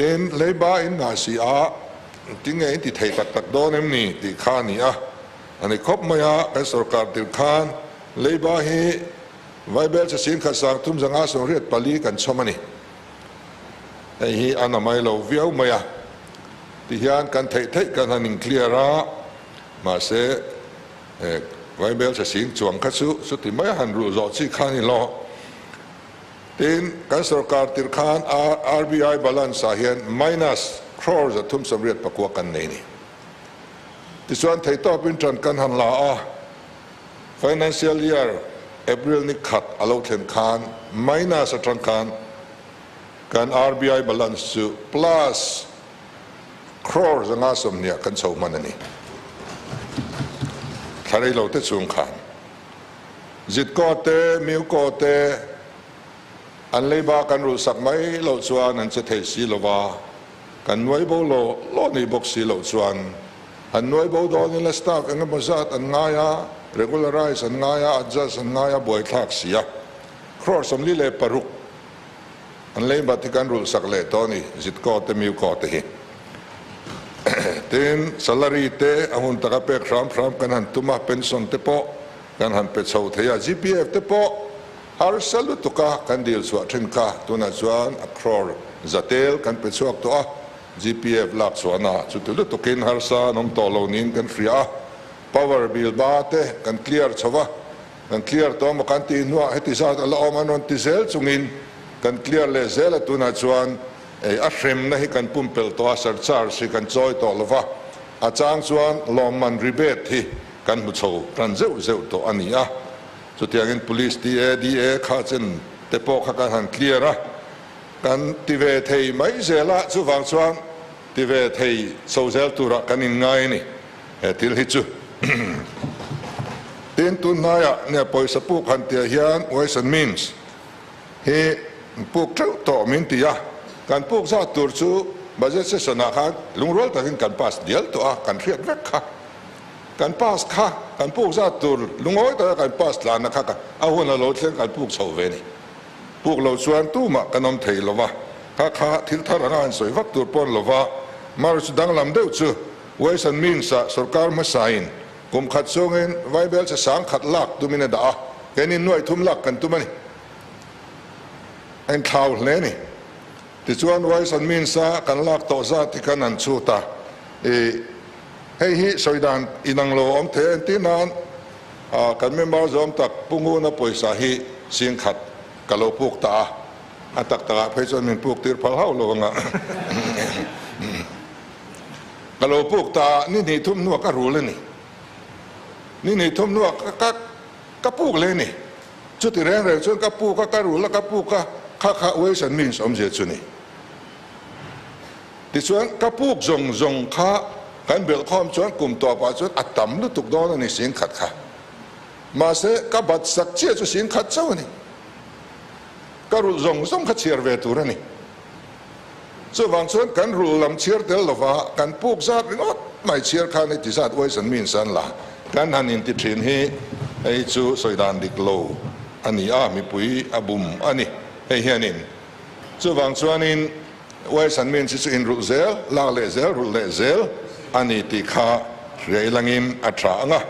Tin, leiba in ngah si a, tinge in ti thei tak tak dawn em ni tih kha a ni a. A ni khawp mai a, kan sorkar tir khan leiba hi Vaibel chhe sing khat sang thum zanga 84 kan chhawm a ni. Hei hi a na mai lo viau mai a, tihian kan theih theih kan han in clear a, mahse Vaibel chhe sing chuang kha chu chuti mai a han ruh zawh chi kha a ni lo. Tin, kan sorkar tir khan RBI balance ah hian minus crore 389 kan nei a ni. Tichuan theihtawpin ṭan kan han la a, financial year April ni khat a lo thlen khan minus aṭang khan kan RBI balance chu plus crore 120 ah kan chho hman a ni. Thla rei lo te chung khan Zitkaw te, Miukaw te an leiba kan rulhsak mai loh chuan an che thei si lo va, Kan nuai bo lo lo nei bawk si loh chuan an nuai bo dawn ila staff eng emaw zat an ngai a, regularize an ngai a, adjust an ngai a, buaithlak si a. Crore 46 an lei bat hi kan rulh sak leh tawh a ni, Zitkaw te Miukaw te hi. Tin, salary te a hun taka pek hram hram kan han tum a, pension te pawh kan han pe chho thei a, GPF te pawh Harsa lutuk a kan dil chhuah thin kha tunah chuan a crore zatel kan pe chhuak tawh a, GPF lak chhuahna chuti lutukin harsa an awm tawh lo niin kan hria a, power bill ba te kan clear chho va, kan clear tawh maw kan tih hnuah heti zat a la awm an rawn ti zel chungin kan clear leh zel a, tunah chuan ei a hremna hi kan pumpelh tawh a, surcharge hi kan chawi tawh lo va, a chang chuan lawmman rebate hi kan hmu chho tan zeuh zeuh tawh a ni a. Chutiangin Police DA, DA kha chen te pawh kha kan han clear a, kan ti ve thei mai zel a, chuvang chuan ti ve thei chho zel turah kan inngai a ni he thil hi chu. Tin, tun hnaiah nia pawisa puk han tihah hian Ways and Means hi puk theuh tawh min ti a, kan puk zat tur chu Budget session ah khan lungrual takin kan pass dial tawh a, kan hriat vek kha. Kan pass kha kan puk zat tur lungawi taka kan pass tlanna kha a hun a lo thleng kan puk chho ve ni. Puk lo chuan tumah kan awm thei lo va, kha kha thil thar anga han sawi vak tur pawn lo va, March danglam deuh chu Ways and Means ah sorkar hmasain kum khat chungin Vaibel che sang khat lak tumin a dah a, keinin nuai thum lak kan tum a ni. A inthlau hle ni. Tichuan Ways and Means a kan lak tawh zat hi kan han chhut a, i hei hi sawi dan inang lo awm thei a entir nan kan member zawm tak Pu Nguna pawisa hi sing khat ka lo puk ta a, a tak takah phei chuan min puk tir phal hauh lo anga ka lo puk ta a, ni hnih thum hnuah ka rul a ni, ni hnih thum hnuah ka ka puk leh a ni. Chuti reng reng chuan ka puk a, ka rul a, ka puk a, kha kha ways and means awmzia chu ni. Tichuan ka puk zawng zawng kha kan belh khawm chuan kum tawpah chuan a tam lutuk dawn a ni sing khat kha. Mahse ka bat sak chiah chu sing khat chauh a ni. Ka rulh zawng zawng kha chhiar ve tur a ni. Chuvang chuan kan rulh lam chhiar tel lova kan puk zat ringawt mai chhiar khan heti zat ways and means an la kan han inti thin hi hei chu sawi dan dik lo a ni a, mipui a bum a ni hei hianin. Chuvang chuanin ways and means hi chu inrulh zel, lak leh zel, rulh leh zel a ni tih kha hria ilangin a tha ang a.